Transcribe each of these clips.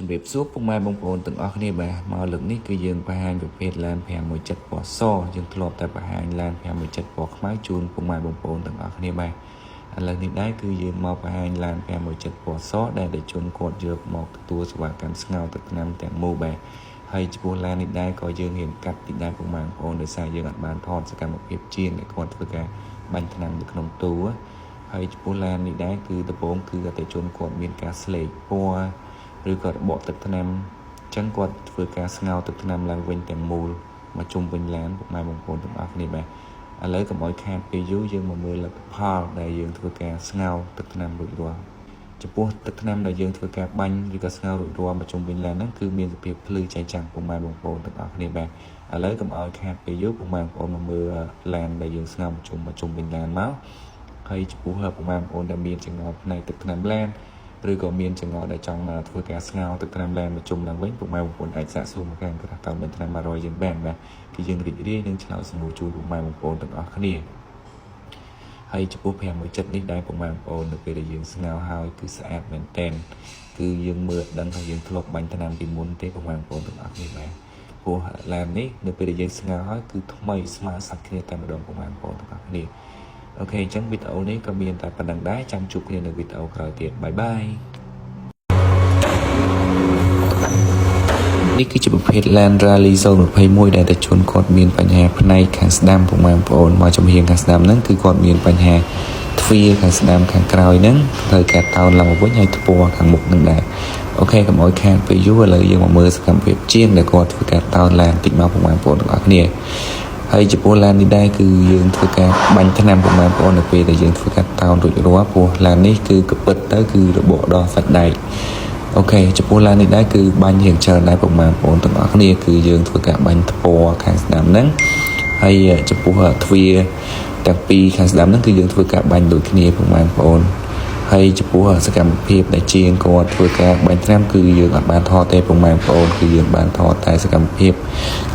ជំរាបសួរពុកម៉ែបងប្អូនទាំងអស់គ្នាបាទមកលើកនេះគឺយើងបង្ហាញប្រភេទឡាន517ពណ៌សយើងធ្លាប់តែបង្ហាញឡាន517ពណ៌ខ្មៅជូនពុកម៉ែបងប្អូនទាំងអស់គ្នាបាទឥឡូវនេះដែរគឺយើងមកបង្ហាញឡាន517ពណ៌សដែលអតិថិជនគាត់យកមកទទួលសេវាកម្មស្ងោរទឹកថ្នាំទាំងមូលបាទហើយចំពោះឡាននេះដែរក៏យើងរៀនកាត់តិចដែរពុកម៉ែបងប្អូនដោយសារយើងអាចបានថតសកម្មភាពជាងដែលគាត់ធ្វើការបាញ់ថ្នាំនៅក្នុងទូហើយចំពោះឡាននេះដែរគឺដំបូងគឺអតិថិជនគាត់មានការស្លេកពណ៌ឬក៏របកទឹកថ្នាំអញ្ចឹងគាត់ធ្វើការស្ងោរទឹកថ្នាំឡើងវិញទាំងមូលមកជុំវិញឡានពុកម៉ែបងប្អូនទាំងអស់គ្នាបាទឥឡូវកុំឲ្យខាតពេលយូរយើងមកមើលលទ្ធផលដែលយើងធ្វើការស្ងោរទឹកថ្នាំរួចរាល់ចំពោះទឹកថ្នាំដែលយើងធ្វើការបាញ់ឬក៏ស្ងោររួចរាល់មកជុំវិញឡានហ្នឹងគឺមានសភាពភ្លឺចែងចាំងពុកម៉ែបងប្អូនទាំងអស់គ្នាបាទឥឡូវកុំឲ្យខាតពេលយូរពុកម៉ែបងប្អូនមកមើលឡានដែលយើងស្ងោរមកជុំវិញឡានមកហើយចំពោះពុកម៉ែបងប្អូនដែលមានចង្អុលផ្នែកទឹកថ្នាំឡានឬក៏មានចង្អុលដែលចង់ធ្វើការស្ងោរទឹកថ្នាំឡានមកជុំឡើងវិញពុកម៉ែបងប្អូនអាចសាកសួរមកខាងក្រៅតាមថ្នាំ100យើងបានបាទគឺយើងរីករាយនឹងឆ្លើយសំណួរជូនពុកម៉ែបងប្អូនទាំងអស់គ្នាហើយចំពោះ517នេះដែរពុកម៉ែបងប្អូននៅពេលដែលយើងស្ងោរហើយគឺស្អាតមែនទែនគឺយើងមើលដឹងថាយើងធ្លាប់បាញ់ថ្នាំពីមុនទេពុកម៉ែបងប្អូនទាំងអស់គ្នាបាទព្រោះឡាននេះនៅពេលដែលយើងស្ងោរហើយគឺថ្មីស្មើសាច់គ្នាតែម្ដងពុកម៉ែបងប្អូនទាំងអស់គ្នាOK អញ្ចឹងវីដេអូនេះក៏មានតែប៉ុណ្ណឹងដែរចាំជួបគ្នានៅវីដេអូក្រោយទៀត bye bye នេះគឺជាប្រភេទឡាន Rally 021ដែលតែជនគាត់មានបញ្ហាផ្នែកខាងស្ដាំពុកម៉ែបងប្អូនមកចំហៀងខាងស្ដាំហ្នឹងគឺគាត់មានបញ្ហាទ្វារខាងស្ដាំខាងក្រោយហ្នឹងត្រូវការតោនឡើងមកវិញហើយថ្ពាល់ខាងមុខហ្នឹងដែរ OK កុំឲ្យខាតពេលយូរឥឡូវយើងមកមើលសកម្មភាពជាងដែលគាត់ធ្វើការតោនឡានតិចមកពុកម៉ែបងប្អូនទាំងអស់គ្នាហើយចំពោះឡាននេះដែរគឺយើងធ្វើការបាញ់ថ្នាំពុកម៉ែបងប្អូននៅពេលដែលយើងធ្វើការតោនរួចរាល់ព្រោះឡាននេះគឺកពិតទៅគឺរបកដល់សាច់ដែក OK ចំពោះឡាននេះដែរគឺបាញ់រៀងច្រើនដែរពុកម៉ែបងប្អូនទាំងអស់គ្នាគឺយើងធ្វើការបាញ់ថ្ពណ៌ខាងស្ដាំហ្នឹងហើយចំពោះទ្វារទាំងពីរខាងស្ដាំហ្នឹងគឺយើងធ្វើការបាញ់ដូចគ្នាពុកម៉ែបងប្អូនហើយចំពោះសកម្មភាពដែលជាងគាត់ធ្វើការបាញ់ថ្នាំគឺយើងអត់បានថតទេពុកម៉ែបងប្អូនគឺយើងបានថតតែសកម្មភាព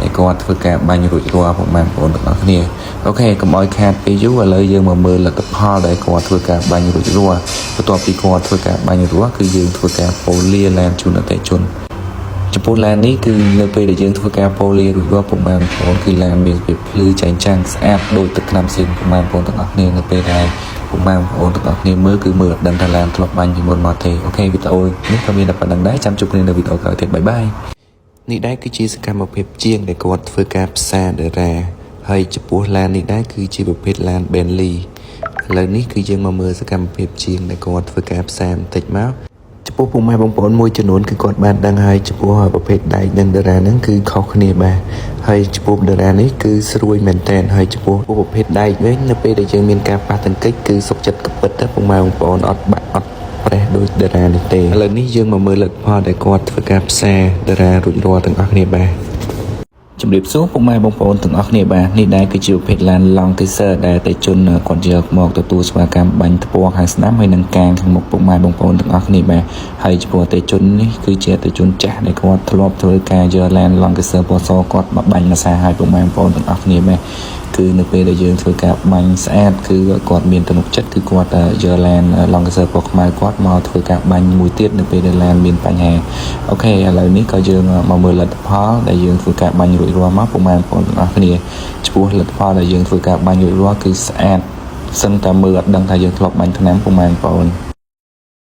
ដែលគាត់ធ្វើការបាញ់រួចរាល់ពុកម៉ែបងប្អូនទាំងអស់គ្នាOK កុំឲ្យខាតពេលយូរឥឡូវយើងមកមើលលទ្ធផលដែលគាត់ធ្វើការបាញ់រួចរាល់បន្ទាប់ពីគាត់ធ្វើការបាញ់រួចរាល់គឺយើងធ្វើការប៉ូលាឡានជូនអតិថិជនចំពោះឡាននេះគឺនៅពេលដែលយើងធ្វើការប៉ូលារួចរាល់ពុកម៉ែបងប្អូនគឺឡានមានភាពភ្លឺចែងចាំងស្អាតដូចទឹកថ្នាំសៀងពុកម៉ែបងប្អូនទាំងអស់គ្នានៅពេលដែលពុកម៉ែបងប្អូនទាំងអស់គ្នាមើលគឺមើលអត់ដឹងថាឡានធ្លាប់បាញ់ពីមុនមកទេOK វីដេអូនេះក៏មានតែប៉ុណ្ណឹងដែរចាំជួបគ្នានៅវីដេអូក្រោយទៀត bye bye នេះដែរគឺជាសកម្មភាពជាងដែលគាត់ធ្វើការផ្សារតារាហើយចំពោះឡាននេះដែរគឺជាប្រភេទឡាន Bentley ឥឡូវនេះគឺយើងមកមើលសកម្មភាពជាងដែលគាត់ធ្វើការផ្សារបន្តិចមកចំពោះពុកម៉ែបងប្អូនមួយចំនួនគឺគាត់បានដឹងហើយចំពោះប្រភេទដែកនិងតារាហ្នឹងគឺខុសគ្នាបាទហើយចំពោះតារានេះគឺស្រួយមែនតើហើយចំពោះប្រភេទដែកវិញនៅពេលដែលយើងមានការប៉ះទង្គិចគឺសុកចិត្តកពិតទៅពុកម៉ែបងប្អូនអត់បាក់អត់ប្រេះដូចតារានេះទេឥឡូវនេះយើងមកមើលលទ្ធផលដែលគាត់ធ្វើការផ្សារតារារួចរាល់ទាំងអស់គ្នាបាទជំរាបសួរពុកម៉ែបងប្អូនទាំងអស់គ្នាបាទនេះដែរគឺជាប្រភេទឡាន Long Chaser ដែលតែជនគាត់យកមកទទួលសេវាកម្មបាញ់ថ្ពាល់ខាងស្ដាំហើយនិងកាងខាងមុខពុកម៉ែបងប្អូនទាំងអស់គ្នាបាទហើយចំពោះអតិជននេះគឺជាអតិជនចាស់ដែលគាត់ធ្លាប់ធ្វើការយកឡាន Long Chaser ពណ៌សគាត់មកបាញ់ម្សាឲ្យពុកម៉ែបងប្អូនទាំងអស់គ្នាបាទគឺនៅពេលដែលយើងធ្វើការបាញ់ស្អាតគឺគាត់មានទំនុកចិត្តគឺគាត់យកឡាន Long Chaser ពណ៌ខ្មៅគាត់មកធ្វើការបាញ់មួយទៀតនៅពេលដែលឡានមានបញ្ហាOK ឥឡូវនេះក៏យើងមកមើលលទ្ធផលដែលយើងធ្វើការបាញ់រួចរាល់មកពុកម៉ែបងប្អូនទាំងអស់គ្នាចំពោះលទ្ធផលដែលយើងធ្វើការបាញ់រួចរាល់គឺស្អាតសឹងតែមើលអត់ដឹងថាយើងធ្លាប់បាញ់ថ្នាំពុកម៉ែបងប្អូន។